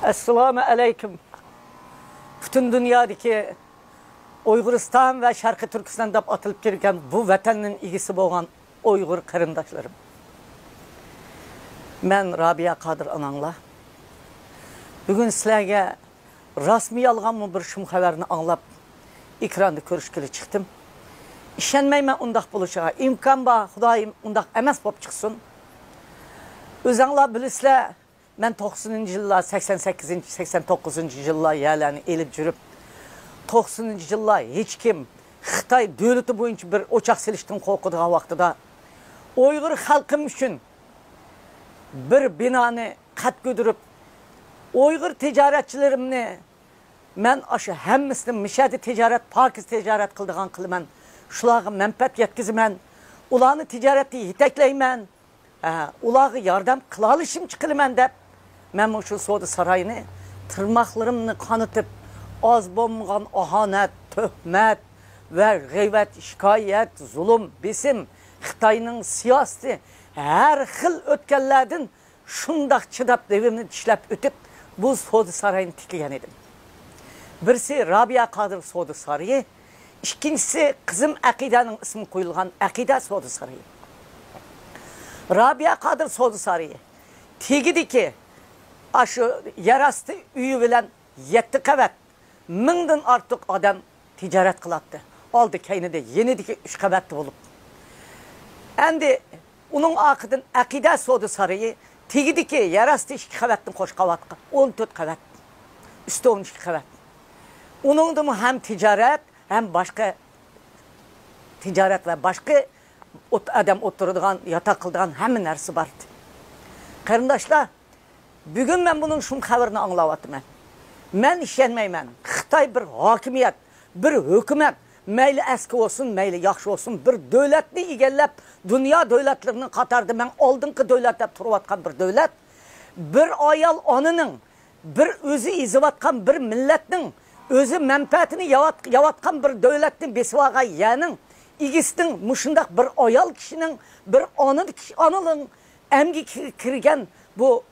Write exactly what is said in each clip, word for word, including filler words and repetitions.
ئەسسالامۇ ئەلەيكۇم. پۈتۈن دۇنيادىكى ئۇيغۇرىستان ۋە شەرقىي تۈركىستان دەپ ئاتىلىپ كەلگەن بۇ ۋەتەننىڭ ئىگىسى بولغان ئۇيغۇر قېرىنداشلىرىم. مەن رابىيە قادىر ئاناڭلار. بۈگۈن سىلەرگە راستمۇ يالغانمۇ بىر شۇم خەۋەرنى ئاڭلاپ، ئېكراندا كۆرۈشكىلى چىقتىم. ئىشەنمەيمەن ئۇنداق بولۇشىغا. ئىمكان بار، خۇدايىم ئۇنداق ئەمەس بولۇپ چىقسۇن. ئۆزەڭلار بىلىسىلەر، مەن توقسىنىنچى يىللار، سەكسەن سەككىزىنچى، سەكسەن توققۇزىنچى يىللار يەرلەرنى ئېلىپ يۈرۈپ، توقسىنىنچى يىللار ھېچكىم خىتاي دۆلىتى بويىچە بىر ئوچاق سېلىشتىن قورقىدىغان ۋاقتىدا، ئۇيغۇر خەلقىم ئۈچۈن بىر بىنانى قەد كۆتۈرۈپ، ئۇيغۇر تىجارەتچىلىرىمنى مەن ئاشۇ ھەممىسىنى مىشەدە تىجارەت، پاكىز تىجارەت قىلىدىغان قىلىمەن. شۇلارغا مەنپەئەت يەتكۈزىمەن. ئۇلارنى تىجارەتتە يېتەكلەيمەن. ھە، ئۇلارغا ياردەم قىلالىشىمچە قىلىمەن دەپ، مەن مۇشۇ سودا سارايىنى تىرماقلىرىمنى قانىتىپ، ئاز بولمىغان ئاھانەت، تۆھمەت ۋە غەيۋەت، شىكايەت، زۇلۇم، بېسىم، خىتاينىڭ سىياسىتى، ھەر خىل ئۆتكەللەردىن شۇنداق چىداپ، لېۋىمنى چىشلەپ ئۆتۈپ، بۇ سودا سارايىنى تىكلىگەن ئىدىم. بىرسى رابىيە قادىر سودا سارىيى، ئىككىنچىسى قىزىم ئەقىدەنىڭ ئىسمى قويۇلغان ئەقىدە سودا سارىيى. رابىيە قادىر سودا سارىيى تېگىدىكى ئاشۇ يەر ئاستى ئۆيى بىلەن يەتتە قەۋەت، مىڭدىن ئارتۇق ئادەم تىجارەت قىلاتتى. ئالدى كەينىدە، يېنىدىكى ئۈچ قەۋەتتە بولۇپ. ئەمدى ئۇنىڭ ئارقىدىن ئەقىدە سودا سارىيى تېگىدىكى يەر ئاستى ئىككى قەۋەتنى قوشقاۋاتقان ئون تۆت قەۋەت. ئۈستى ئون ئىككى قەۋەت. ئۇنىڭدىمۇ ھەم تىجارەت، ھەم باشقا تىجارەت ۋە باشقا ئوت-، ئادەم ئولتۇرىدىغان، ياتاق قىلىدىغان ھەممە نەرسە بار ئىدى. قېرىنداشلار، بۈگۈن مەن بۇنىڭ شۇم خەۋىرىنى ئاڭلاۋاتىمەن. مەن ئىشەنمەيمەن. خىتاي بىر ھاكىمىيەت، بىر ھۆكۈمەت، مەيلى ئەسكى بولسۇن، مەيلى ياخشى بولسۇن، بىر دۆلەتنى ئىگىلەپ، دۇنيا دۆلەتلىرىنىڭ قاتارىدا مەن ئالدىنقى دۆلەت دەپ تۇرۇۋاتقان بىر دۆلەت، بىر ئايال ئانىنىڭ، بىر ئۆزى ئېزىۋاتقان بىر مىللەتنىڭ، ئۆزى مەنپەئەتىنى ياۋات-، ياۋاتقان بىر دۆلەتنى بېسىۋالغان يەرنىڭ ئىگىسىنىڭ، مۇشۇنداق بىر ئايال كىشىنىڭ، بىر ئانا كىشى، ئانىنىڭ ئەمگىكىگە كىرگەن بۇ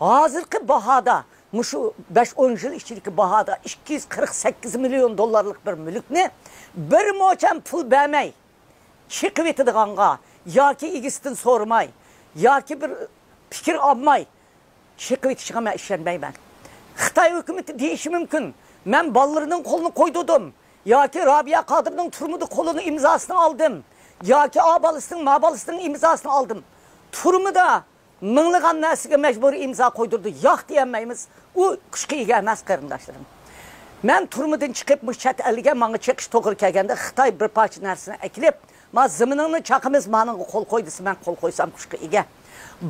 ھازىرقى باھادا، مۇشۇ بەش ئون يىل ئىچىدىكى باھادا ئىككى يۈز قىرىق سەككىز مىليون دوللارلىق بىر مۈلۈكنى بىر موچەن پۇل بەرمەي چېقىۋېتىدىغانغا ياكى ئىگىسىدىن سورىماي ياكى بىر پىكىر ئالماي چېقىۋېتىشىغا مەن ئىشەنمەيمەن. خىتاي ھۆكۈمىتى دېيىشى مۇمكىن، مەن بالىلىرىنىڭ قولىنى قويدۇردۇم ياكى رابىيە قادىرنىڭ تۈرمىدە قولىنى، ئىمزاسىنى ئالدىم ياكى ئا بالىسىنىڭ، ما بالىسىنىڭ ئىمزاسىنى ئالدىم. تۈرمىدە مىڭلىغان نەرسىگە مەجبۇرىي ئىمزا قويدۇردى. ياق دېيەلمەيمىز. ئۇ كۈچكە ئىگە ئەمەس، قېرىنداشلىرىم. مەن تۈرمىدىن چىقىپ، مۇشۇ چەت ئەلگە ماڭا چېقىش توغرا كەلگەندە، خىتاي بىر پارچە نەرسىنى ئەكېلىپ، ما زېمىنىڭنى چاقىمىز، مانىڭغا قول قوي دېسە، مەن قول قويسام كۈچكە ئىگە.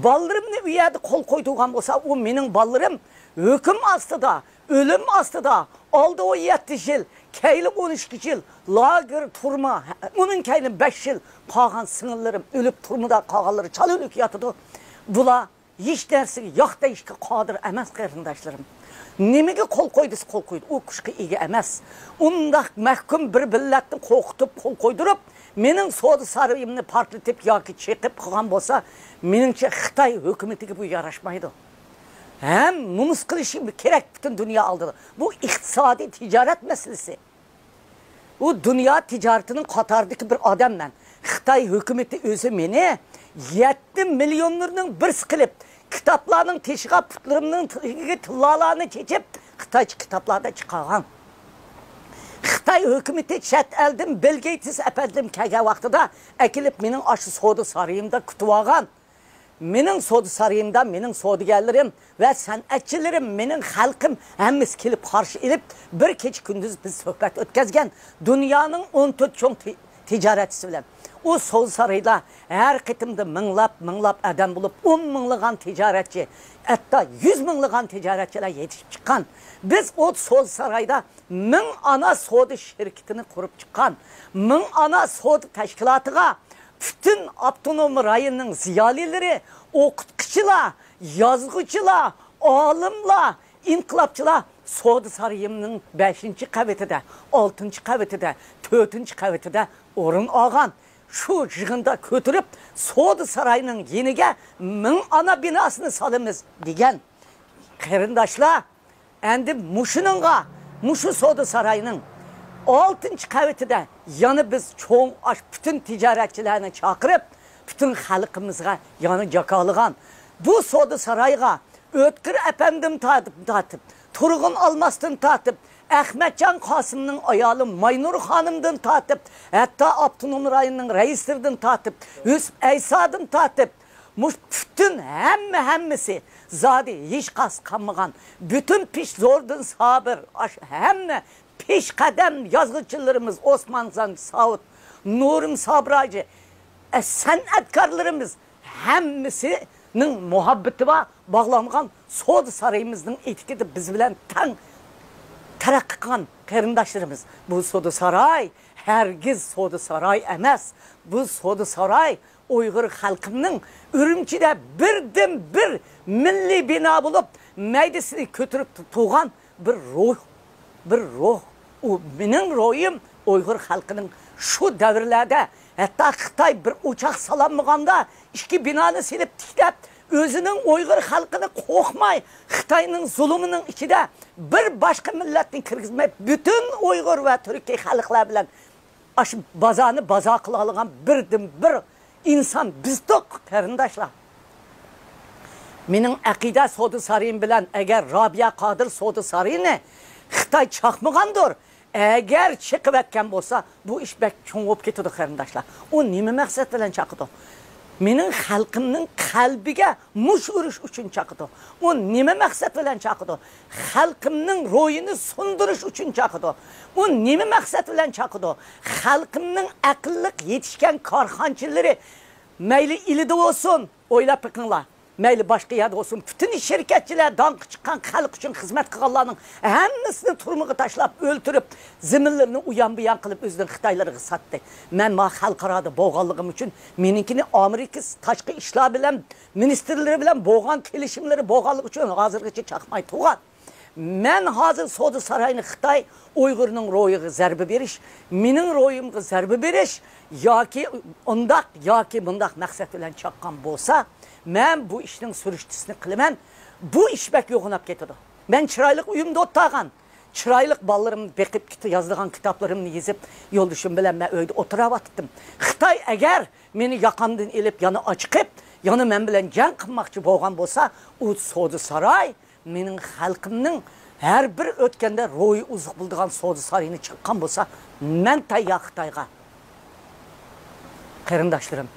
بالىلىرىمنى ئۇ يەردە قول قويدۇرغان بولسا، ئۇ مېنىڭ بالىلىرىم ھۆكۈم ئاستىدا، ئۆلۈم ئاستىدا، ئالدى ئون يەتتە يىل، كەينى ئون ئىككى يىل، لاگېر، تۈرمە، ئۇنىڭ كەينى بەش يىل قالغان سىڭىللىرىم ئۆلۈپ، تۈرمىدە قالغانلىرى چالا ئۆلۈك ياتىدۇ. بۇلار ھېچ نەرسىگە ياق دەيشكە قادىر ئەمەس، قېرىنداشلىرىم. نېمىگە قول قوي دېسە، قول قويىدۇ. ئۇ كۈچكە ئىگە ئەمەس. ئۇنداق مەھكۇم بىر مىللەتنى قورقۇتۇپ، قول قويدۇرۇپ، مېنىڭ سودا سارىيىمنى پارتلىتىپ ياكى چېقىپ قىلغان بولسا، مېنىڭچە خىتاي ھۆكۈمىتىگە بۇ ياراشمايدۇ. ھەم نومۇس قىلىشى كېرەك پۈتۈن دۇنيا ئالدىدا. بۇ ئىقتىسادىي تىجارەت مەسىلىسى. ئۇ دۇنيا تىجارىتىنىڭ قاتارىدىكى بىر ئادەممەن. خىتاي ھۆكۈمىتى ئۆزى مېنى يەتتە مىليونېرنىڭ بىرسى قىلىپ، كىتابلارنىڭ تېشىغا، پۇتلىرىمنىڭ تېگىگە تىللالارنى چېچىپ، خىتايچە كىتابلاردا چىقارغان. خىتاي ھۆكۈمىتى چەت ئەلدىن بىل گېيتس ئەپەندىم كەلگەن ۋاقتىدا ئەكېلىپ مېنىڭ ئاشۇ سودا سارىيىمدا كۈتۈۋالغان. مېنىڭ سودا سارىيىمدا مېنىڭ سودىگەرلىرىم ۋە سەنئەتچىلىرىم، مېنىڭ خەلقىم ھەممىسى كېلىپ قارشى ئېلىپ، بىر كېچە كۈندۈز بىز سۆھبەت ئۆتكەزگەن. دۇنيانىڭ ئون تۆت چوڭ تى-، تىجارەتچىسى بىلەن. ئۇ سودا سارىيىدا ھەر قېتىمدا مىڭلاپ، مىڭلاپ ئادەم بولۇپ، ئون مىڭلىغان تىجارەتچى، ھەتتا يۈز مىڭلىغان تىجارەتچىلەر يېتىشىپ چىققان. بىز ئۇ سودا سارايدا مىڭ ئانا سودا شىركىتىنى قۇرۇپ چىققان، مىڭ ئانا سودا تەشكىلاتىغا پۈتۈن ئاپتونوم رايوننىڭ زىيالىيلىرى، ئوقۇتقۇچىلار، يازغۇچىلار، ئالىملار، ئىنقىلابچىلار سودا سارىيىمنىڭ بەشىنچى قەۋىتىدە، ئالتىنچى قەۋىتىدە، تۆتىنچى قەۋىتىدە ئورۇن ئالغان. شۇ يىغىندا كۆتۈرۈپ، سودا سارايىنىڭ يېنىگە مىڭ ئانا بىناسىنى سالىمىز دېگەن. قېرىنداشلار، ئەندى مۇشۇنىڭغا، مۇشۇ سودا ساراينىڭ ئالتىنچى قەۋىتىدە يەنە بىز چوڭ ئاش پۈتۈن تىجارەتچىلەرنى چاقىرىپ، پۈتۈن خەلقىمىزغا يەنە جاكارلىغان بۇ سودا سارايغا ئۆتكۈر ئەپەندىم تارتىپ، تارتىپ، تۇرغۇن ئالماستىن تارتىپ، ئەخمەتجان قاسىمنىڭ ئايالى ماينۇر خانىمدىن تارتىپ، ھەتتا ئاپتونوم رايوننىڭ رەئىسلىرىدىن تارتىپ، يۈسۈپ ئەيسادىن تارتىپ، مۇشۇ پۈتۈن ھەممە ھەممىسى زادى ھېچقايسى قالمىغان، پۈتۈن پېشزورىدىن سابىر، ئاشۇ ھەممە پېشقەدەم يازغۇچىلىرىمىز ئوسمانجان ساۋۇت، نۇرىم سابىر ھاجى، ئە، سەنئەتكارلىرىمىز ھەممىسىنىڭ مۇھەببىتى بار باغلانغان سودا سارىيىمىزنىڭ ئېتىكىدە بىز بىلەن تەڭ تەرەققىي قىلغان قېرىنداشلىرىمىز. بۇ سودا ساراي ھەرگىز سودا ساراي ئەمەس. بۇ سودا ساراي ئۇيغۇر خەلقىمنىڭ ئۈرۈمچىدە بىردىنبىر مىللىي بىنا بولۇپ، مەيدىسىنى كۆتۈرۈپ تۇرغان بىر روھ، بىر روھ. ئۇ مېنىڭ روھىم ئۇيغۇر خەلقىنىڭ شۇ دەۋرلەردە ھەتتا خىتاي بىر ئوچاق سالالمىغاندا ئىككى بىنانى سېلىپ تىكلەپ، ئۆزىنىڭ ئۇيغۇر خەلقىنى قورقماي، خىتاينىڭ زۇلۇمىنىڭ ئىچىدە بىر باشقا مىللەتنى كىرگۈزمەي، پۈتۈن ئۇيغۇر ۋە تۈركىي خەلقلەر بىلەن ئاشۇ بازارنى بازار قىلالىغان بىردىنبىر ئىنسان بىزدۇق، قېرىنداشلار. مېنىڭ ئەقىدە سودا سارىيىم بىلەن ئەگەر رابىيە قادىر سودا سارىيىنى خىتاي چاقمىغاندۇر، ئەگەر چېقىۋەتكەن بولسا، بۇ ئىش بەك چوڭ بولۇپ كېتىدۇ، قېرىنداشلار. ئۇ نېمە مەقسەت بىلەن چاقىدۇ؟ مېنىڭ خەلقىمنىڭ قەلبىگە مۇش ئۇرۇش ئۈچۈن چاقىدۇ. ئۇ نېمە مەقسەت بىلەن چاقىدۇ؟ خەلقىمنىڭ روھىنى سۇندۇرۇش ئۈچۈن چاقىدۇ. ئۇ نېمە مەقسەت بىلەن چاقىدۇ؟ خەلقىمنىڭ ئەقىللىق يېتىشكەن كارخانىچىلىرى، مەيلى ئىلىدا بولسۇن، ئويلاپ بېقىڭلار. مەيلى باشقا يەردە بولسۇن، پۈتۈن شىركەتچىلەر، داڭقى چىققان خەلق ئۈچۈن خىزمەت قىلغانلارنىڭ ھەممىسىنى تۈرمىگە تاشلاپ، ئۆلتۈرۈپ، زېمىنلىرىنى ئۇيان بۇيان قىلىپ، ئۆزىنى خىتايلارغا ساتتى. مەن ما خەلقئارادا بولغانلىقىم ئۈچۈن، مېنىڭكىنى ئامېرىكا تاشقى ئىشلار بىلەن مىنىستىرلىرى بىلەن بولغان كېلىشىملىرى بولغانلىقى ئۈچۈن ھازىرغىچە چاقماي تۇرغان. مەن ھازىر سودا ساراينى خىتاي ئۇيغۇرنىڭ روھىغا زەربە بېرىش، مېنىڭ روھىمغا زەربە بېرىش ياكى ئۇنداق ياكى مۇنداق مەقسەت بىلەن چاققان بولسا، مەن بۇ ئىشنىڭ سۈرۈشتىسىنى قىلىمەن. بۇ ئىش بەك يوغىناپ كېتىدۇ. مەن چىرايلىق ئۆيۈمدە ئولتۇرغان، چىرايلىق بالىلىرىمنى بېقىپ، كىت-، يازىدىغان كىتابلىرىمنى يېزىپ، يولدىشىم بىلەن مەن ئۆيدە ئولتۇرۇۋاتتىم. خىتاي ئەگەر مېنى ياقامدىن ئېلىپ، يەنە ئاچىقىپ، يەنە مەن بىلەن جەڭ قىلماقچى بولغان بولسا، ئۇ سودا ساراي مېنىڭ خەلقىمنىڭ ھەر بىر ئۆتكەندە روھى ئوزۇق بولىدىغان سودا سارىيىنى چاققان بولسا، مەن تەييار خىتايغا. قېرىنداشلىرىم،